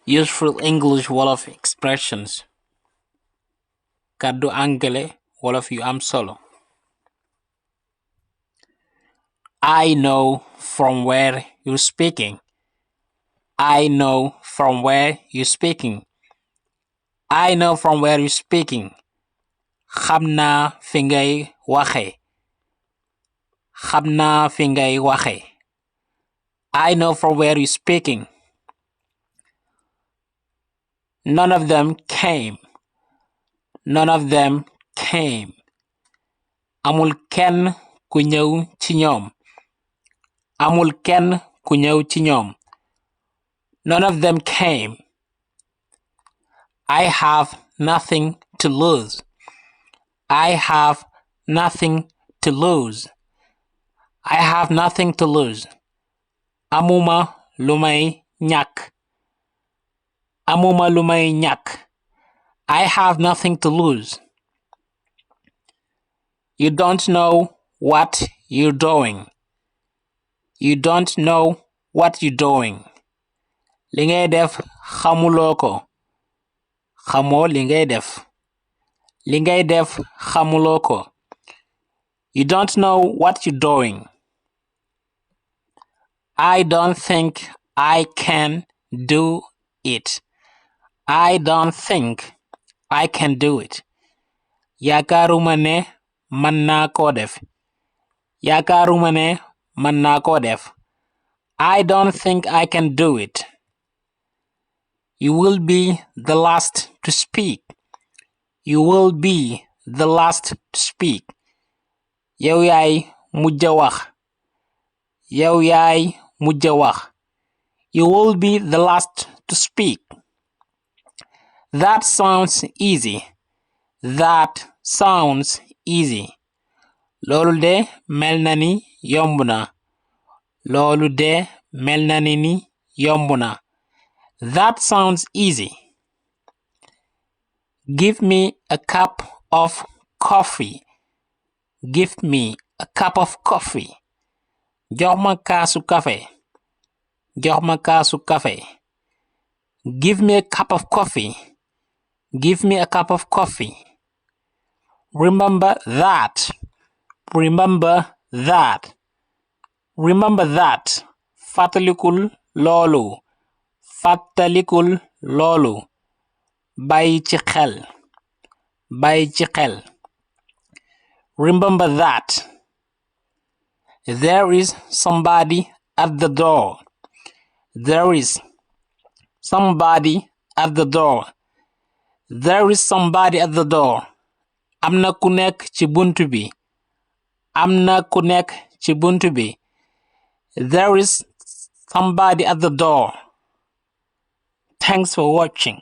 Useful English-Wolof expressions. Kàddu àngale wolof yu am solo. I know from where you're speaking. I know from where you're speaking. I know from where you're speaking. Xam naa fi ngay waxe. Xam naa fi ngay waxe. I know from where you're speaking. None of them came. None of them came. Amul kenn ku ñëw ci ñoom. Amul kenn ku ñëw ci ñoom. None of them came. I have nothing to lose. I have nothing to lose. I have nothing to lose. Amuma lu may ñàkk. Amuma lu may ñàkk. I have nothing to lose. You don't know what you're doing. You don't know what you're doing. Li ngay def xamuloo ko. Xamoo li ngay def. Li ngay def xamuloo ko. You don't know what you're doing. I don't think I can do it. I don't think I can do it. Yaakaaruma ne mën naa koo def. Yaakaaruma ne mën naa koo def. I don't think I can do it. You will be the last to speak. You will be the last to speak. Yow yaay mujj wax. Yow yaay mujj wax. You will be the last to speak. That sounds easy. That sounds easy. Loolu de mel na ni yomb na. Loolu de mel na ni yomb na. That sounds easy. Give me a cup of coffee. Give me a cup of coffee. Jox ma kaasu kafe. Jox ma kaasu kafe. Give me a cup of coffee. Give me a cup of coffee. Remember that. Remember that. Remember that. Fàttalikul loolu. Fàttalikul loolu. Bàyyi ci xel. Bàyyi ci xel. Remember that. There is somebody at the door. There is somebody at the door. There is somebody at the door. Am na ku nekk ci buntu bi. Am na ku nekk ci buntu bi. There is somebody at the door. Thanks for watching.